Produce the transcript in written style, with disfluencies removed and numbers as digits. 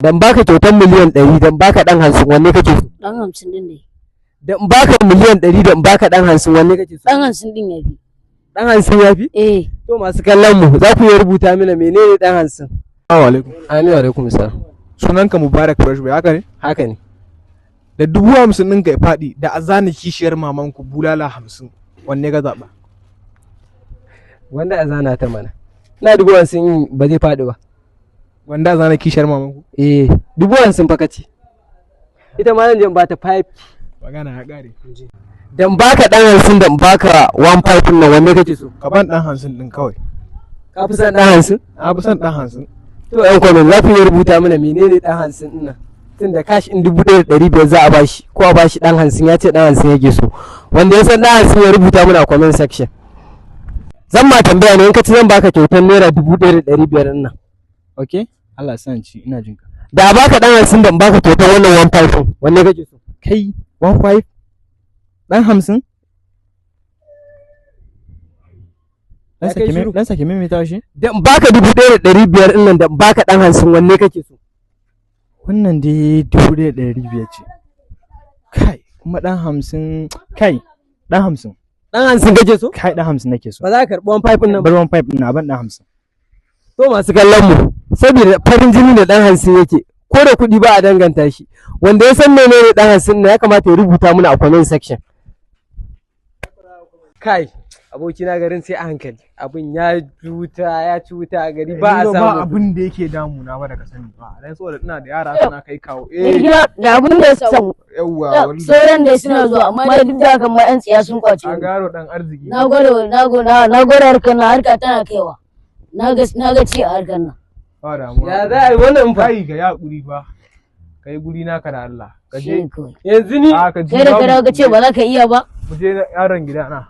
Dan baka kyautar miliyan 100, dan baka ɗan 50, wanne kake so? Ɗan 50 ɗin ne. Da in baka miliyan 100 da in baka ɗan 50, wanne kake so? Ɗan 50 ɗin ya fi. Ɗan 50 ya fi? Eh. To, masu kallon mu, za ku iya rubuta mana menene ɗan 50. Assalamu alaikum. Amin wa alaikum salam. Sunanka Mubarak Fresh Boy, haka ne? Haka ne. Da 50,000 ɗinka ya faɗi da a zane kishiyar mamanku bulala 50, wanne ka zaɓa? Wanda a zana ta mana. Na 50,000 ba zai faɗi ba. Wanda a zane kishiyar mamanku? Eh, 50,000 fa kace. Ita ma zan je in bata 5. Magana ya ƙare. Dan baka ɗan 50 da in baka 1 5 nan, wanne kake so? Ka ban ɗan 50 ɗin kawai. Ka fi son ɗan 50? Na fi son ɗan 50. To, yan comment, za ku iya rubuta mana menene ɗan 50 ɗin nan. Tun da cash in 1,500 za a bashi ko a bashi ɗan 50, ya ce ɗan 50 yake so. Wanda ya san ɗan 50 ya rubuta mana a comment section. Zan ma tambaya ne, in ka ci zan baka kyautar naira 1,500 ɗin nan. Ok, Allah san ci, ina jinka. Da a baka ɗan 50 da in baka kyautar wannan 1 5 ɗin, wanne kake so? Kai, 1 5? Ɗan 50? Ya kai shiru. Dan sake maimaita shi. Da in baka 1,500 ɗin nan da in baka ɗan 50, wanne kake so? Wannan dai 1,500 ce. Kai, kuma ɗan 50, kai, ɗan 50. Ɗan 50 kake so? Kai, ɗan 50 nake so. Ba za ka karɓi 1 5 ɗin nan ba? Bar 1 5 ɗin, ban ɗan 50. To, masu kallon mu, saboda farin jini da ɗan 50 yake, ko da kuɗi ba a danganta shi. Wanda ya san menene ɗan 50 ne ya kamata ya rubuta mana a comment section. Kai, abokina, garin sai a hankali. Abin ya cuta, ya cuta a gari ba a Ni ba samu. abin da yake damuna ba da ka sani ba. Dan saboda ina da yara suna kai kawo. Mai Eh, gida, da abin da ya samu. yawwa wallahi. Sauran dai suna zuwa, amma dai duk da haka ma 'yan tsiya sun kwace A ni. garo ɗan arziki. Na gwada na gwada na gwada harkar nan, harka tana kaiwa. Na ga ci a harkar nan. Ba damuwa. Ya za a yi wannan fa? Kai, ka yi haƙuri fa. Ka yi guri naka da Allah. Ka Shi je. ne kawai. Yanzu ni A ka ji. Kai da ka dawo ka ce ba za ka iya ba. Mu je yaron gida na.